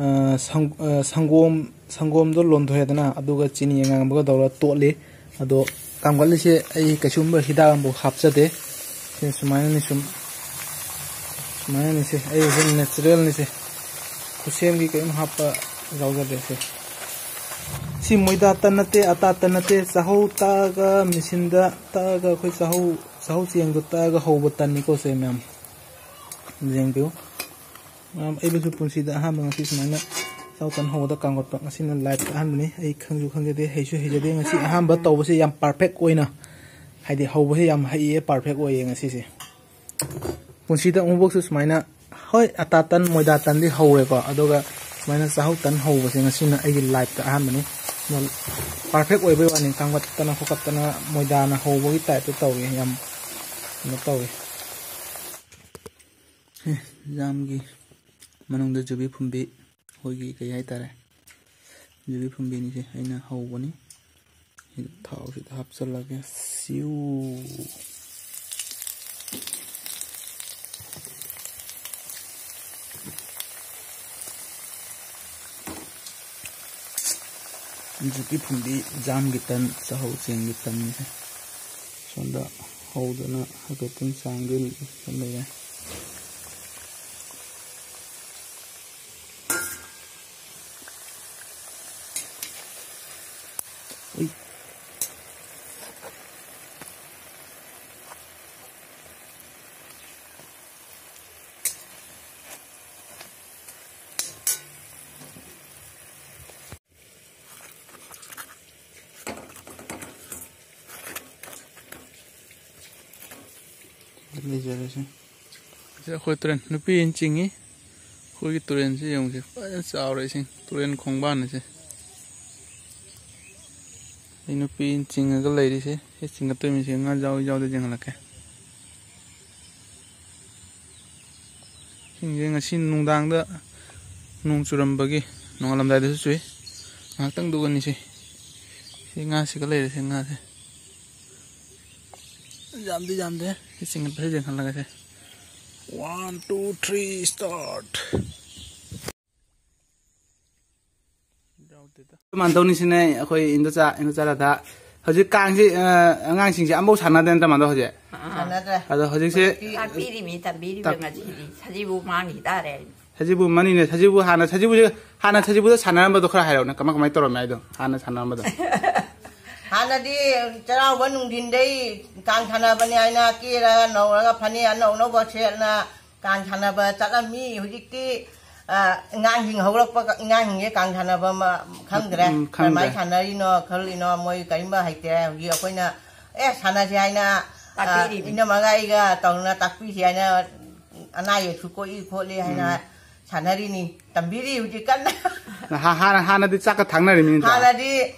ꯑ, ꯁꯪ-, ꯑ, ꯁꯪꯒꯣꯝ, ꯁꯪꯒꯣꯝꯗꯣ ꯂꯣꯟꯊꯣꯛꯑꯦꯗꯅ, ꯑꯗꯨꯒ ꯆꯤꯅꯤ ꯑꯉꯥꯡꯕꯒ ꯇꯧꯔꯒ ꯇꯣꯠꯂꯤ꯫ ꯑꯗꯣ ꯀꯥꯝꯒꯠꯂꯤꯁꯦ ꯑꯩ ꯀꯩꯁꯨꯝꯕ ꯍꯤꯗꯥꯛ ꯑꯃꯐꯥꯎ ꯍꯥꯞꯆꯗꯦ꯫ ꯁꯤ ꯁꯨꯃꯥꯏꯅꯅꯤ ꯁꯨꯝ, ꯁꯨꯃꯥꯏꯅꯅꯤ ꯁꯦ꯫ ꯑꯩ ꯁꯤ natural ꯅꯤ ꯁꯦ꯫ ꯈꯨꯠꯁꯦꯝꯒꯤ ꯀꯔꯤꯝ ꯍꯥꯞꯄ ꯌꯥꯎꯖꯗꯦ ꯁꯦ꯫ ꯁꯤ ꯃꯣꯏꯗꯥ ꯇꯟ ꯅꯠꯇꯦ, ꯑꯇꯥ ꯇꯟ ꯅꯠꯇꯦ, ꯆꯥꯍꯧ ꯇꯛꯑꯒ, ꯃꯦꯆꯤꯟꯗ ꯇꯛꯑꯒ, ꯑꯩꯈꯣꯏ ꯆꯥꯍꯧ, ꯆꯥꯍꯧ ꯆꯦꯡꯗꯣ ꯇꯛꯑꯒ ꯍꯧꯕ ꯇꯟꯅꯤꯀꯣ ꯁꯦ ꯃꯌꯥꯝ꯫ ꯌꯦꯡꯕꯤꯌꯨ꯫ ꯃꯌꯥꯝ, ꯑꯩꯕꯨꯁꯨ ꯄꯨꯟꯁꯤꯗ ꯑꯍꯥꯟꯕ ꯉꯁꯤ ꯁꯨꯃꯥꯏꯅ ꯆꯥꯎ ꯇꯟ ꯍꯧꯕꯗ ꯀꯥꯡꯒꯠꯄ ꯉꯁꯤꯅ ꯂꯥꯏꯐꯇ ꯑꯍꯥꯟꯕꯅꯤ꯫ ꯑꯩ ꯈꯪꯁꯨ ꯈꯪꯖꯗꯦ, ꯍꯩꯁꯨ ꯍꯩꯖꯗꯦ꯫ ꯉꯁꯤ ꯑꯍꯥꯟꯕ ꯇꯧꯕꯁꯦ ꯌꯥꯝ ꯄꯥꯔꯐꯦꯛ ꯑꯣꯏꯅ, ꯍꯥꯏꯗꯤ ꯍꯧꯕꯁꯦ ꯌꯥꯝ ꯍꯩꯌꯦ, ꯄꯥꯔꯐꯦꯛ ꯑꯣꯏꯌꯦ ꯉꯁꯤꯁꯦ꯫ ꯄꯨꯟꯁꯤꯗ ꯑꯃꯨꯛꯐꯥꯎꯁꯨ ꯁꯨꯃꯥꯏꯅ, ꯍꯣꯏ, ꯑꯇꯥ ꯇꯟ, ꯃꯣꯏꯗꯥ ꯇꯟꯗꯤ ꯍꯧꯔꯦꯀꯣ, ꯑꯗꯨꯒ ꯁꯨꯃꯥꯏꯅ ꯆꯥꯍꯧ ꯇꯟ ꯍꯧꯕꯁꯦ ꯉꯁꯤꯅ ꯑꯩꯒꯤ ꯂꯥꯏꯐꯇ ꯑꯍꯥꯟꯕꯅꯤ꯫ ꯑꯗꯣ ꯄꯥꯔꯐꯦꯛ ꯑꯣꯏꯕꯩ ꯋꯥꯅꯤ, ꯀꯥꯡꯒꯠꯇꯅ ꯈꯣꯠꯀꯠꯇꯅ ꯃꯣꯏꯗꯥꯅ ꯍꯧꯕꯒꯤ ꯇꯥꯏꯞꯇ ꯇꯧꯋꯦ, ꯌꯥꯝ ꯀꯩꯅꯣ ꯇꯧꯋꯦ꯫ ꯍꯦ, ꯖꯥꯝꯒꯤ ꯃꯅꯨꯡꯗ ꯌꯨꯕꯤ ꯐꯨꯝꯕꯤ, ꯑꯩꯈꯣꯏꯒꯤ ꯀꯩ ꯍꯥꯏꯇꯥꯔꯦ, ꯌꯨꯕꯤ ꯐꯨꯝꯕꯤꯅꯤꯁꯦ ꯑꯩꯅ ꯍꯧꯕꯅꯤ꯫ ꯊꯥꯎꯁꯤꯗ ꯍꯥꯞꯆꯤꯜꯂꯒꯦ꯫ ꯁꯤꯎ꯫ ꯌꯨꯕꯤ ꯐꯨꯝꯕꯤ, ꯖꯥꯝꯒꯤ ꯇꯟ, ꯆꯥꯍꯧ ꯆꯦꯡꯒꯤ ꯇꯟꯁꯦ ꯁꯣꯝꯗ ꯍꯧꯗꯅ ꯍꯥꯏꯐꯦꯠꯇꯪ ꯆꯥꯝꯒꯦ꯫ ꯁꯨꯝ ꯂꯩꯔꯦ꯫ ꯎꯏ꯫ ꯂꯩꯖꯔꯁꯤ꯫ ꯁꯤꯗ ꯑꯩꯈꯣꯏ ꯇꯨꯔꯦꯟ ꯅꯨꯄꯤ ꯑꯅ ꯆꯤꯡꯉꯤ꯫ ꯑꯩꯈꯣꯏꯒꯤ ꯇꯨꯔꯦꯟꯁꯤ ꯌꯦꯡꯉꯨꯁꯦ, ꯐꯖꯅ ꯆꯥꯎꯔꯦ ꯏꯁꯤꯡ꯫ ꯇꯨꯔꯦꯟ ꯈꯣꯡꯕꯥꯟ ꯑꯁꯦ꯫ ꯑꯩ ꯅꯨꯄꯤ ꯑꯅ ꯆꯤꯡꯉꯒ ꯂꯩꯔꯤꯁꯦ꯫ ꯁꯤ ꯆꯤꯡꯈꯠꯇꯣꯏ ꯃꯤꯁꯦ ꯉꯥ ꯌꯥꯎ ꯌꯥꯎꯗ ꯌꯦꯡꯍꯜꯂꯛꯀꯦ꯫ ꯏꯁꯤꯡꯁꯦ ꯉꯁꯤ ꯅꯨꯡꯗꯥꯡꯗ ꯅꯣꯡ ꯆꯨꯔꯝꯕꯒꯤ ꯅꯣꯡꯉꯥꯜꯂꯝꯗꯥꯏꯗꯁꯨ ꯆꯨꯏ꯫ ꯉꯥꯏꯍꯥꯛꯇꯪꯗꯨꯒꯅꯤ ꯁꯤ꯫ ꯁꯤ ꯉꯥꯁꯤꯒ ꯂꯩꯔꯦ, ꯁꯤ ꯉꯥꯁꯦ꯫ ꯌꯥꯝꯗꯤ ꯌꯥꯝꯗꯦ꯫ ꯁꯤ ꯆꯤꯡꯈꯠꯄꯁꯤ ꯆꯤꯡꯈꯠꯂꯒꯁꯦ꯫ One, two, three, start꯫ ꯌꯥꯎꯗꯦꯗ꯫ ꯀꯃꯥꯏꯅ ꯇꯧꯅꯤꯁꯤꯅꯦ ꯑꯩꯈꯣꯏ ꯏꯟꯗꯣꯆꯥ, ꯏꯟꯗꯣꯆꯥ ꯔꯥꯙꯥ꯫ ꯍꯧꯖꯤꯛ ꯀꯥꯡꯁꯤ, ꯑ, ꯑꯉꯥꯡꯁꯤꯡꯁꯦ ꯑꯝꯐꯥꯎ ꯁꯥꯟꯅꯗꯦ ꯅꯠꯇ꯭ꯔ ꯃꯥꯗꯣ ꯍꯧꯖꯤꯛ? ꯁꯥꯟꯅꯗ꯭ꯔꯦ꯫ ꯑꯗꯣ ꯍꯧꯖꯤꯛꯁꯦ ꯇꯥꯛꯄꯤꯔꯤꯃꯤ, ꯇꯝꯕꯤꯔꯤꯕ ꯇꯥꯛ- ꯉꯁꯤꯗꯤ ꯁꯖꯤꯕꯨ ꯃꯥꯡꯈꯤ ꯇꯥꯔꯦ꯫ ꯁꯖꯤꯕꯨ ꯃꯅꯤꯅꯦ, ꯁꯖꯤꯕꯨ ꯍꯥꯟꯅ, ꯁꯖꯤꯕꯨꯁꯦ, ꯍꯥꯟꯅ ꯁꯖꯤꯕꯨꯗ ꯁꯥꯟꯅꯔꯝꯕꯗꯣ ꯈꯔ ꯍꯥꯏꯔꯛꯎꯅꯦ, ꯀꯃꯥꯏ, ꯀꯃꯥꯏ ꯇꯧꯔꯝꯃꯦ ꯍꯥꯏꯗꯣ, ꯍꯥꯟꯅ ꯁꯥꯟꯅꯔꯝꯕꯗꯣ? ꯍꯥꯟꯅꯗꯤ ꯆꯩꯔꯥꯎꯕ ꯅꯨꯡꯊꯤꯟꯗꯩ ꯀꯥꯡ ꯁꯥꯟꯅꯕꯅꯤ ꯍꯥꯏꯅ ꯀꯦꯔꯒ ꯅꯧꯔꯒ ꯐꯅꯦꯛ ꯑꯅꯧ ꯑꯅꯧꯕ ꯁꯦꯠꯅ ꯀꯥꯡ ꯁꯥꯟꯅꯕ ꯆꯠꯂꯝꯃꯤ꯫ ꯍꯧꯖꯤꯛꯇꯤ ꯑ, ꯑꯉꯥꯡꯁꯤꯡ ꯍꯧꯔꯛꯄ, ꯑꯉꯥꯡꯁꯤꯡꯁꯦ ꯀꯥꯡ ꯁꯥꯟꯅꯕ ꯑꯃ ꯈꯪꯗ꯭ꯔꯦ꯫ ꯎꯝ, ꯈꯪꯗ꯭ꯔꯦ꯫ ꯀꯔꯝꯍꯥꯏꯅ ꯁꯥꯟꯅꯔꯤꯅꯣ ꯈꯣꯠꯂꯤꯅꯣ ꯃꯣꯏ ꯀꯔꯤꯝꯕ ꯍꯩꯇꯦ꯫ ꯍꯧꯖꯤꯛ ꯑꯩꯈꯣꯏꯅ "ꯑꯦ, ꯁꯥꯟꯅꯁꯤ" ꯍꯥꯏꯅ, ꯑ, ꯇꯥꯛꯄꯤꯔꯤꯅꯤ꯫ ꯏꯅꯝꯃꯒ ꯑꯩꯒ ꯇꯧꯅ ꯇꯥꯛꯄꯤꯁꯤ ꯍꯥꯏꯅ, ꯑꯅꯥ ꯑꯌꯦꯛꯁꯨ ꯀꯣꯛꯏ ꯈꯣꯠꯂꯤ ꯍꯥꯏꯅ ꯎꯝ꯫ ꯁꯥꯟꯅꯔꯤꯅꯤ, ꯇꯝꯕꯤꯔꯤ ꯍꯧꯖꯤꯛ ꯀꯟꯅ꯫ ꯍꯥ-, ꯍꯥꯟꯅ, ꯍꯥꯟꯅꯗꯤ ꯆꯥꯛꯀ ꯊꯥꯡꯅꯔꯤꯃꯤ ꯅꯠꯇ꯭ꯔꯥ? ꯍꯥꯟꯅꯗꯤ,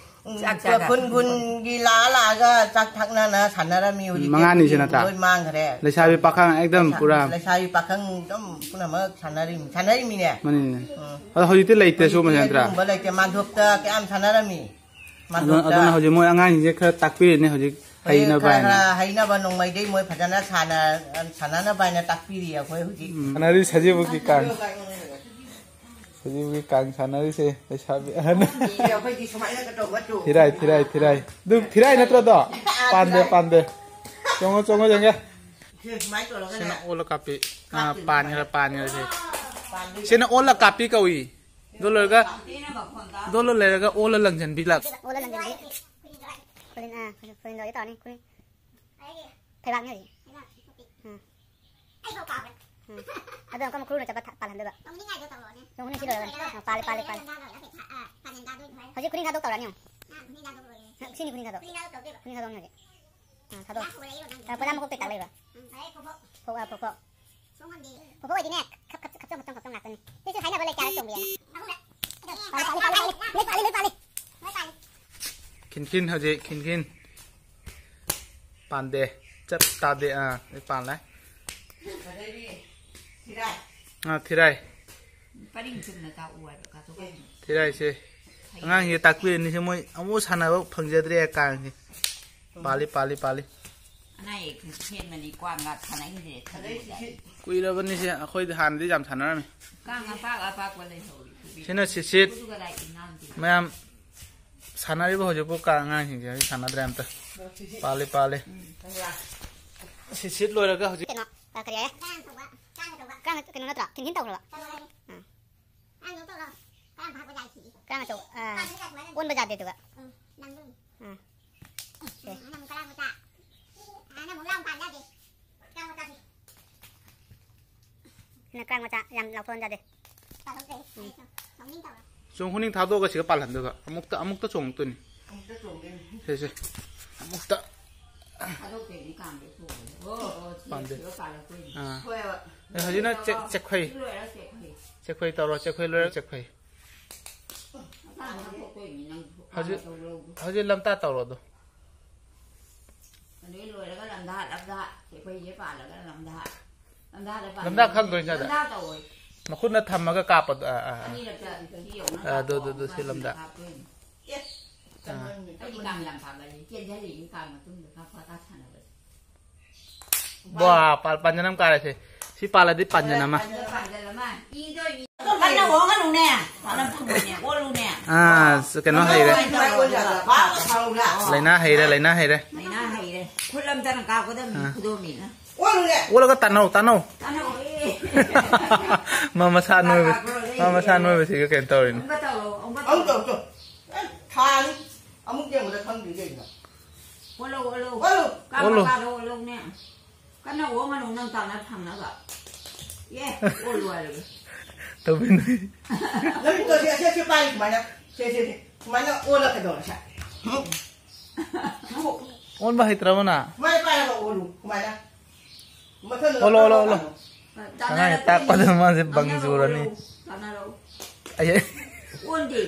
ꯎꯝ, ꯆꯥꯛ ꯆꯥꯒ꯫ ꯈꯨꯟ ꯈꯨꯟꯒꯤ ꯂꯥꯛꯑ ꯂꯥꯛꯑꯒ ꯆꯥꯛ ꯊꯛꯅꯅ ꯁꯥꯟꯅꯔꯝꯃꯤ꯫ ꯍꯧꯖꯤꯛꯇꯤ ꯃꯉꯥꯅꯤꯁꯦ ꯅꯠꯇ꯭ꯔꯥ? ꯂꯣꯏ ꯃꯥꯡꯈ꯭ꯔꯦ꯫ ꯂꯩꯁꯥꯕꯤ ꯄꯥꯈꯪ ꯑꯦꯛꯗꯝ ꯂꯩꯁꯥ-, ꯄꯨꯔꯥ꯫ ꯂꯩꯁꯥꯕꯤ ꯄꯥꯈꯪ ꯑꯗꯨꯝ ꯄꯨꯝꯅꯃꯛ ꯁꯥꯟꯅꯔꯤꯃꯤ, ꯁꯥꯟꯅꯔꯤꯃꯤꯅꯦ꯫ ꯃꯥꯅꯤꯅꯦ꯫ ꯎꯝ꯫ ꯑꯗꯣ ꯍꯧꯖꯤꯛꯇꯤ ꯂꯩꯇꯦ ꯁꯤꯒꯨꯝꯕꯁꯦ ꯍꯧꯖꯤꯛꯇꯤ ꯅꯠꯇ꯭ꯔꯥ? ꯑꯗꯨꯒꯨꯝꯕ ꯂꯩꯇꯦ꯫ ꯃꯥꯟꯗꯣꯞꯇ ꯀꯌꯥꯝ ꯁꯥꯟꯅꯔꯝꯃꯤ꯫ ꯑꯗꯨ-, ꯃꯥꯟꯗꯣꯞꯇ꯫ ꯑꯗꯨꯅ ꯍꯧꯖꯤꯛ ꯃꯣꯏ ꯑꯉꯥꯡꯁꯤꯡꯁꯦ ꯈꯔ ꯇꯥꯛꯄꯤꯔꯤꯅꯦ ꯍꯧꯖꯤꯛ ꯍꯧꯖꯤꯛ ꯍꯩꯅꯕ ꯈꯔ ꯍꯥꯏꯅ꯫ ꯈꯔ ꯍꯩꯅꯕ ꯅꯣꯡꯃꯩꯗꯩ ꯃꯣꯏ ꯐꯖꯅ ꯁꯥꯟꯅ-, ꯁꯥꯟꯅꯅꯕ ꯍꯥꯏꯅ ꯇꯥꯛꯄꯤꯔꯤ ꯑꯩꯈꯣꯏ ꯍꯧꯖꯤꯛ꯫ ꯎꯝ꯫ ꯁꯥꯟꯅꯔꯤ ꯁꯖꯤꯕꯨꯒꯤ ꯀꯥꯡ꯫ ꯁꯖꯤꯕꯨꯒꯤ ꯀꯥꯡ ꯁꯥꯟꯅꯔꯤꯁꯦ ꯂꯩꯁꯥꯕꯤ ꯑꯍꯟ꯫ ꯑꯩꯈꯣꯏꯗꯤ ꯁꯨꯃꯥꯏꯅꯒ ꯇꯧꯕ ꯇꯨ꯫ ꯊꯤꯔꯥꯏ, ꯊꯤꯔꯥꯏ, ꯊꯤꯔꯥꯏ꯫ ꯑꯗꯨ ꯊꯤꯔꯥꯏ ꯅꯠꯇ꯭ꯔꯣ ꯑꯗꯣ? ꯑꯥ, ꯄꯥꯟꯗꯦ, ꯊꯤꯔꯥꯏ꯫ ꯄꯥꯟꯗꯦ꯫ ꯆꯣꯡꯉꯣ, ꯆꯣꯡꯉꯣ, ꯌꯦꯡꯒꯦ꯫ ꯁꯤ ꯁꯨꯃꯥꯏꯅ ꯇꯧꯔꯒꯅꯦ꯫ ꯁꯤꯅ ꯑꯣꯜꯂ ꯀꯥꯞꯄꯤ꯫ ꯑꯥ, ꯀꯥꯞꯇꯣꯏꯅꯤ ꯄꯥꯟꯈ꯭ꯔꯦ, ꯁꯨꯃꯥꯏꯅ꯫ ꯄꯥꯟꯈ꯭ꯔꯦ ꯁꯤ꯫ ꯄꯥꯟꯕꯗꯤ ꯁꯤꯅ ꯑꯣꯜꯂ ꯀꯥꯞꯄꯤ ꯀꯧꯏ꯫ ꯑꯗꯨ ꯂꯣꯏꯔꯒ, ꯑꯗꯨ ꯂꯣꯏꯔꯒ ꯑꯣꯜꯂ ꯂꯪꯁꯤꯟꯕꯤ ꯂꯥꯛ꯫ ꯑꯣꯜꯂ ꯂꯪꯁꯤꯟꯕꯤ꯫ ꯈꯨꯅꯤꯡ, ꯑꯥ, ꯈꯨꯅꯤꯡ ꯇꯧꯔꯅꯤ, ꯈꯨꯅꯤꯡ꯫ ꯐꯩꯕꯥꯛꯅꯦ ꯍꯧꯖꯤꯛ꯫ ꯎꯝ꯫ ꯎꯝ꯫ ꯑꯗꯣ ꯑꯃꯨꯛꯀ ꯈꯨꯔꯨꯅ ꯆꯠꯄ ꯊ-, ꯄꯥꯜꯍꯟꯗꯣꯏꯕ꯫ ꯆꯣꯡꯈꯠꯅ ꯁꯤ ꯂꯣꯏꯔꯒꯅꯤ꯫ ꯑ, ꯄꯥꯜꯂꯦ, ꯄꯥꯜꯂꯦ, ꯄꯥꯜꯂꯦ꯫ ꯍꯧꯖꯤꯛ ꯈꯨꯅꯤꯡ ꯊꯥꯗꯣꯛ ꯇꯧꯔꯅꯤ ꯌꯦꯡꯉꯨ꯫ ꯁꯤꯅꯤ ꯈꯨꯅꯤꯡ ꯊꯥꯗꯣꯛ꯫ ꯈꯨꯅꯤꯡ ꯊꯥꯗꯣꯛꯅꯤ ꯍꯧꯖꯤꯛ꯫ ꯑ, ꯊꯥꯗꯣꯛ꯫ ꯑ, ꯄꯣꯂꯥ ꯃꯀꯣꯛꯇꯩ ꯇꯥꯛꯂꯛꯏꯕ꯫ ꯐꯣꯛ, ꯑ, ꯐꯣꯛ, ꯐꯣꯛ꯫ ꯐꯣꯛ ꯑꯣꯏꯗꯤꯅꯦ, ꯈꯞ-, ꯈꯞ-, ꯈꯞꯆꯣꯡ ꯈꯞꯆꯣꯡ ꯈꯞꯆꯣꯡ ꯉꯥꯛꯇꯅꯤ꯫ ꯁꯤꯁꯨ ꯍꯥꯏꯅꯕ ꯂꯩꯇꯦ ꯍꯥꯏꯕ ꯆꯣꯡꯕꯤꯌꯦꯅ꯫ ꯄꯥꯜꯂꯦ, ꯄꯥꯜꯂꯦ, ꯄꯥꯜꯂꯦ, ꯂꯣꯏ ꯄꯥꯜꯂꯦ, ꯂꯣꯏ ꯄꯥꯜꯂꯦ꯫ ꯈꯤꯟꯈꯤꯟ ꯍꯧꯖꯤꯛ, ꯈꯤꯟꯈꯤꯟ꯫ ꯄꯥꯟꯗꯦ꯫ ꯆꯞ ꯇꯥꯗꯦ꯫ ꯑꯥ, ꯂꯣꯏ ꯄꯥꯜꯂꯦ꯫ ꯑꯗꯩꯗꯤ ꯊꯤꯔꯥꯏ꯫ ꯑꯥ, ꯊꯤꯔꯥꯏ꯫ ꯄꯔꯤꯡ ꯆꯨꯝꯅ ꯇꯥꯛꯎ ꯍꯥꯏꯕ, ꯀꯥꯊꯣꯛ ꯀꯥꯊꯣꯛ꯫ ꯊꯤꯔꯥꯏꯁꯦ꯫ ꯑꯉꯥꯡꯁꯦ ꯇꯥꯛꯄꯤꯔꯅꯤꯁꯦ, ꯃꯣꯏ ꯑꯃꯨꯛ ꯁꯥꯟꯅꯕ ꯐꯪꯖꯗ꯭ꯔꯦ ꯀꯥꯡꯁꯦ꯫ ꯄꯥꯜꯂꯤ, ꯄꯥꯜꯂꯤ, ꯄꯥꯜꯂꯤ꯫ ꯑꯅꯥ ꯑꯌꯦꯛ ꯍꯦꯟꯕꯅꯤ, ꯀ꯭ꯋꯥ ꯉꯥ ꯁꯥꯟꯅꯈꯤꯗ꯭ꯔꯦ, ꯊꯥꯗꯣꯛꯈꯤꯗ꯭ꯔꯦ꯫ ꯀꯨꯏꯔꯕꯅꯤꯁꯦ, ꯑꯩꯈꯣꯏꯗꯤ ꯍꯥꯟꯅꯗꯤ ꯌꯥꯝ ꯁꯥꯟꯅꯔꯝꯃꯤ꯫ ꯀꯥꯡ ꯑꯄꯥꯛ ꯑꯄꯥꯛꯄ ꯂꯩꯍꯧꯔꯤ꯫ ꯁꯤꯅ ꯁꯤꯁꯤꯠ꯫ ꯈꯨꯗꯨꯒ ꯂꯥꯏ ꯏꯅꯥꯎꯗꯤ꯫ ꯃꯌꯥꯝ ꯁꯥꯟꯅꯔꯤꯕ ꯍꯧꯖꯤꯛꯄꯨ ꯀꯥꯡ ꯑꯉꯥꯡꯁꯤꯡꯁꯦ ꯍꯧꯖꯤꯛ ꯁꯥꯟꯅꯗ꯭ꯔꯦ ꯑꯝꯇ꯫ ꯄꯥꯜꯂꯤ, ꯄꯥꯜꯂꯤ꯫ ꯎꯝ, ꯈꯪꯕ꯭ꯔꯥ? ꯁꯤꯁꯤꯠ ꯂꯣꯏꯔꯒ ꯍꯧꯖꯤꯛ ꯀꯩꯅꯣ, ꯑ, ꯀꯔꯤ ꯍꯥꯏꯌꯦ? ꯀꯥꯡ ꯀꯩꯅꯣ ꯅꯠꯇ꯭ꯔꯣ? ꯈꯤꯟꯈꯤꯟ ꯇꯧꯈ꯭ꯔꯕ? ꯑꯥ꯫ ꯀꯥꯡ ꯑꯆꯧ-, ꯑ, ꯑꯣꯟꯕ ꯌꯥꯗꯦ ꯑꯗꯨꯒ꯫ ꯎꯝ꯫ ꯑꯥ꯫ ꯁꯦ꯫ ꯁꯤꯅ ꯀ꯭ꯔꯥꯡ ꯃꯆꯥ ꯌꯥꯝ ꯂꯥꯎꯊꯣꯛꯍꯟ ꯌꯥꯗꯦ꯫ ꯆꯣꯡ ꯈꯨꯅꯤꯡ ꯊꯥꯗꯣꯛꯑꯒ ꯁꯤꯒ ꯄꯥꯜꯍꯟꯗꯣꯏꯕ꯫ ꯑꯃꯨꯛꯇ, ꯑꯃꯨꯛꯇ ꯆꯣꯡꯉꯛꯇꯣꯏꯅꯤ꯫ ꯑꯃꯨꯛꯇ ꯆꯣꯡꯗꯣꯏꯅꯤ꯫ ꯁꯦ, ꯁꯦ꯫ ꯑꯃꯨꯛꯇ꯫ ꯊꯥꯗꯣꯛꯇꯣꯏꯅꯤ ꯀꯥꯡꯗ ꯆꯣꯡꯉꯦ꯫ ꯑꯣ, ꯑꯣ, ꯁꯤ ꯄꯥꯝꯗꯦ꯫ ꯁꯤꯒ ꯄꯥꯜꯂꯛꯇꯣꯏꯅꯤ꯫ ꯑꯥ꯫ ꯍꯣꯏ, ꯍꯣꯏ꯫ ꯑꯦ, ꯍꯧꯖꯤꯛꯅ ꯆꯦꯛ-, ꯆꯦꯛꯈꯣꯏ꯫ ꯁꯤ ꯂꯣꯏꯔꯒ ꯆꯦꯛꯈꯣꯏ꯫ ꯆꯦꯛꯈꯣꯏ ꯇꯧꯔꯣ, ꯆꯦꯛꯈꯣꯏ ꯂꯣꯏꯔꯒ ꯆꯦꯛꯈꯣꯏ꯫ ꯃꯆꯥ ꯑꯃ ꯊꯣꯛꯇꯣꯏꯅꯤ ꯅꯪ ꯍꯧꯖꯤꯛ, ꯇꯧꯔꯣ꯫ ꯍꯧꯖꯤꯛ ꯂꯝꯇꯥ ꯇꯧꯔꯣ ꯑꯗꯣ꯫ ꯑꯗꯩ ꯂꯣꯏꯔꯒ ꯂꯝꯗꯥ, ꯂꯝꯗꯥ꯫ ꯆꯦꯛꯈꯣꯏꯁꯦ ꯄꯥꯜꯂꯒ ꯂꯝꯗꯥ꯫ ꯂꯝꯗꯥꯗ ꯄꯥꯜꯂꯤ꯫ ꯂꯝꯗꯥ ꯈꯪꯗ꯭ꯔꯣ ꯏꯆꯥꯗ? ꯂꯝꯗꯥ ꯇꯧꯋꯣꯏ꯫ ꯃꯈꯨꯠꯅ ꯊꯝꯃꯒ ꯀꯥꯞꯄꯗꯣ꯫ ꯑꯥ, ꯑꯥ, ꯑꯥ꯫ ꯑꯅꯤꯔꯛꯇ ꯁꯤ ꯌꯧꯅ ꯑꯥ, ꯑꯗꯨ, ꯑꯗꯨ, ꯑꯗꯨ, ꯁꯤ ꯀꯥꯞꯄꯣ, ꯂꯝꯗꯥ꯫ ꯀꯥꯞꯇꯣꯏꯅꯤ꯫ ꯑꯦ, ꯑꯥ꯫ ꯑꯩꯗꯤ ꯀꯥꯡ ꯌꯥꯝ ꯄꯥꯝꯒꯜꯂꯤ꯫ ꯆꯦꯟꯖꯜꯂꯤꯅꯤ ꯀꯥꯡ ꯃꯇꯨꯡꯗ ꯀꯥꯞꯄ ꯀꯥꯞ ꯁꯥꯟꯅꯕꯁꯦ꯫ ꯕ꯭ꯋꯥ, ꯄꯥꯜ-, ꯄꯥꯟꯖꯟ ꯑꯃ ꯀꯥꯔꯦꯁꯦ꯫ ꯁꯤ ꯄꯥꯜꯂꯗꯤ ꯄꯥꯟꯖꯟ ꯑꯃ꯫ ꯄꯥꯟꯖꯟ, ꯄꯥꯟꯖꯟ ꯑꯃ꯫ ꯏꯗꯣ ꯏ-, ꯀꯟꯅ ꯑꯣꯡꯒꯅꯨꯅꯦ꯫ ꯄꯥꯜꯂꯝ ꯐꯪꯕꯅꯦ꯫ ꯑꯣꯜꯂꯨꯅꯦ꯫ ꯑꯥ, ꯁ-, ꯀꯩꯅꯣ ꯍꯩꯔꯦ꯫ ꯂꯥꯏꯅꯥ ꯍꯩꯔꯦ, ꯂꯥꯏꯅꯥ ꯍꯩꯔꯦ꯫ ꯂꯥꯏꯅꯥ ꯍꯩꯔꯦ꯫ ꯈꯨꯠ ꯑꯝꯇꯅ ꯀꯥꯞꯀꯗꯕꯅꯤ, ꯑꯥ꯫ ꯈꯨꯗꯣꯝꯕꯤꯅ꯫ ꯑꯣꯜꯂꯨꯅꯦ꯫ ꯑꯣꯜꯂꯒ ꯇꯥꯟꯅꯧ, ꯇꯥꯟꯅꯧ꯫ ꯇꯥꯟꯅꯧ꯫ ꯃꯥ ꯃꯁꯥ ꯅꯣꯏꯕ, ꯃꯥ ꯃꯁꯥ ꯅꯣꯏꯕꯁꯤꯒ ꯀꯩꯅꯣ ꯇꯧꯔꯤꯅꯤ꯫ ꯑꯃꯨꯛꯀ ꯇꯧꯔꯣ, ꯑꯃꯨꯛꯀ ꯑꯃꯨꯛ ꯇꯧꯔꯣ꯫ ꯇꯧ, ꯇꯧ꯫ ꯑꯦ, ꯊꯥꯅꯤ꯫ ꯑꯃꯨꯛ ꯌꯦꯡꯕꯗ ꯈꯪꯗ꯭ꯔꯤ ꯀꯩꯒꯤꯅꯣ? ꯑꯣꯜꯂꯣ, ꯑꯣꯜꯂꯣ꯫ ꯑꯣꯜꯂꯨ꯫ ꯀꯥꯞꯄ ꯑꯣꯜꯂꯨ꯫ ꯀꯥꯞꯄ ꯑꯣꯜꯂꯧꯅꯦ꯫ ꯀꯟꯅ ꯑꯣꯛꯉꯅꯨ, ꯅꯪ ꯇꯥꯅ ꯊꯝꯅꯕ꯫ ꯑꯦ, ꯑꯣꯜꯂꯨ ꯍꯥꯏꯔꯒ꯫ ꯇꯧꯕꯤꯅꯨ꯫ ꯅꯪ ꯇꯧꯁꯦ, ꯑꯁꯦ, ꯑꯁꯦ ꯄꯥꯏ ꯁꯨꯃꯥꯏꯅ꯫ ꯁꯦ, ꯁꯦ, ꯁꯦ꯫ ꯁꯨꯃꯥꯏꯅ ꯑꯣꯜꯂ ꯀꯩꯗꯧꯔꯦ, ꯁꯦ? ꯍꯝ? ꯑꯣꯟꯕ ꯍꯩꯇ꯭ꯔꯕ ꯅꯪ? ꯁꯨꯃꯥꯏꯅ ꯄꯥꯏꯔꯒ ꯑꯣꯜꯂꯨ, ꯁꯨꯃꯥꯏꯅ꯫ ꯃꯊꯪꯗ ꯑꯣꯜꯂꯣ, ꯑꯣꯜꯂꯣ, ꯑꯣꯜꯂꯣ꯫ ꯇꯥꯟꯅꯔꯛꯀꯅꯤ꯫ ꯑꯉꯥꯡ ꯇꯥꯛꯄꯗ ꯃꯥꯁꯦ ꯕꯪ ꯆꯨꯔꯅꯤ꯫ ꯇꯥꯟꯅꯔꯛꯎ꯫ ꯑꯩ ꯑꯣꯟꯗꯦ꯫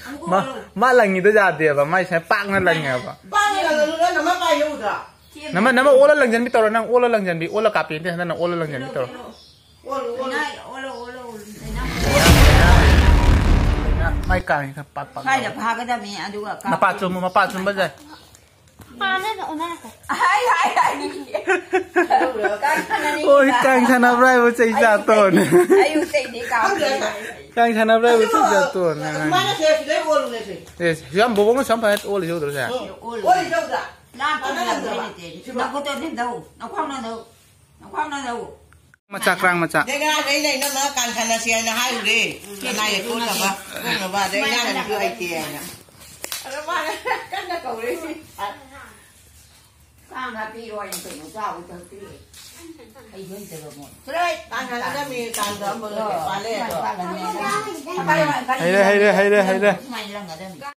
ꯑꯃꯨꯛ ꯃꯥ, ꯑꯣꯜꯂꯣ꯫ ꯃꯥ ꯂꯪꯉꯤꯗꯣ ꯌꯥꯗꯦꯕ꯫ ꯃꯥꯏ ꯁꯨꯃꯥꯏꯅ ꯄꯥꯛꯅ ꯂꯪꯉꯦꯕ꯫ ꯄꯥꯏꯔꯒ ꯅꯪ, ꯅꯪ ꯅꯃꯥ ꯄꯥꯏ ꯌꯧꯗ꯭ꯔꯥ? ꯅꯃ, ꯅꯃ ꯑꯣꯜꯂ ꯂꯪꯖꯟꯕꯤ ꯇꯧꯔꯣ꯫ ꯅꯪ ꯑꯣꯜꯂ ꯂꯪꯖꯟꯕꯤ, ꯑꯣꯜꯂ ꯀꯥꯞꯄꯤ ꯅꯠꯇꯦ, ꯍꯟꯗꯛꯅ ꯑꯣꯜꯂ ꯂꯪꯖꯟꯕꯤ ꯇꯧꯔꯣ꯫ ꯑꯣꯜꯂꯨ, ꯑꯣꯜꯂꯨ꯫ ꯂꯩꯅꯥ, ꯑꯣꯜꯂꯣ, ꯑꯣꯜꯂꯣ, ꯑꯣꯜꯂꯨ꯫ ꯂꯩꯅꯥ꯫ ꯃꯥꯏ ꯀꯥꯡꯁꯤ ꯈꯔ ꯄꯥꯛ ꯄꯥꯛ ꯁ꯭ꯋꯥꯏꯗ ꯂꯥꯎꯋꯦ꯫ ꯐꯥꯒꯗꯕꯅꯤ, ꯑꯗꯨꯒ ꯀꯥꯞꯄ꯫ ꯃꯄꯥ ꯆꯨꯝꯕ, ꯃꯄꯥ ꯆꯨꯝꯕ ꯌꯥꯏ꯫ ꯍꯥꯏ, ꯍꯥꯏ, ꯍꯥꯏ꯫ ꯀꯥꯡ ꯁꯥꯟꯅꯅꯤ꯫ ꯑꯣꯏ, ꯀꯥꯡ ꯁꯥꯟꯅꯕ꯭ꯔꯥ ꯍꯥꯏꯕ ꯆꯩ ꯆꯥ ꯇꯣꯟ꯫ ꯑꯌꯨꯛꯇꯩꯗꯤ ꯀꯥꯡ꯫ ꯀꯥꯡ ꯁꯥꯟꯅꯕ꯭ꯔꯥ ꯍꯥꯏꯕ ꯆꯩ ꯆꯥ ꯇꯣꯟ꯫ ꯁꯨꯃꯥꯏꯅ ꯁꯦ, ꯁꯤꯗꯩ ꯑꯣꯜꯂꯨꯅꯦ ꯁꯦ꯫ ꯑꯦ, ꯁꯤ ꯌꯥꯝ ꯕꯣꯕꯣꯛꯅ ꯁꯨꯃꯥꯏꯅ ꯐꯖꯅ ꯑꯣꯜꯂꯤꯁꯦ ꯎꯗ꯭ꯔꯣ ꯁꯦ? ꯁꯤ ꯑꯣꯜꯂꯨ꯫ ꯑꯣꯜꯂꯤꯁꯦ ꯎꯗ꯭ꯔꯥ? ꯂꯥꯝ ꯊꯣꯛ ꯌꯥꯗ꯭ꯔꯦ ꯂꯩꯇꯦ꯫ ꯁꯤꯕꯣ꯫ ꯅꯈꯨꯠꯇꯣ ꯅꯦꯝꯊꯧ꯫ ꯅꯈ꯭ꯋꯥꯡ ꯅꯥꯟꯊꯧ꯫ ꯅꯈ꯭ꯋꯥꯡ ꯅꯥꯟꯊꯧ꯫ ꯃꯆꯥ, ꯀ꯭ꯔꯥꯡ ꯃꯆꯥ꯫ ꯗꯥꯏꯅꯥꯗ ꯑꯩꯅ ꯏꯅꯝꯃ ꯀꯥꯡ ꯁꯥꯟꯅꯁꯤ ꯍꯥꯏꯅ ꯍꯥꯏꯔꯨꯔꯦ꯫ ꯎꯝ꯫ ꯅꯥ ꯌꯦꯛ ꯀꯣꯟꯅꯕ, ꯀꯣꯟꯅꯕ꯫ ꯑꯗ ꯏꯅꯥꯒꯅꯁꯨ ꯍꯩꯇꯦ ꯍꯥꯏꯅ꯫ ꯑꯗꯣ ꯃꯥꯅ ꯀꯟꯅ ꯀꯧꯔꯦ꯫ ꯀꯥꯡ ꯍꯥꯞꯄꯤꯔꯣ ꯍꯥꯏꯅ ꯀꯩꯅꯣ ꯆꯥꯕ ꯊꯛꯄꯤꯔꯣ꯫ ꯍꯩꯁꯨ ꯍꯩꯇꯕ ꯃꯣꯏ꯫ ꯆꯠꯂꯣꯍꯦ! ꯇꯥꯟꯅꯒꯗꯕꯅꯤ, ꯇꯥꯟꯗ ꯑꯃ ꯄꯥꯜꯂꯦ ꯑꯗꯣ꯫ ꯍꯩꯔꯦ, ꯍꯩꯔꯦ, ꯍꯩꯔꯦ, ꯍꯩꯔꯦ꯫ ꯁꯨꯃꯥꯏꯅ ꯂꯪꯒꯗꯕꯅꯤ꯫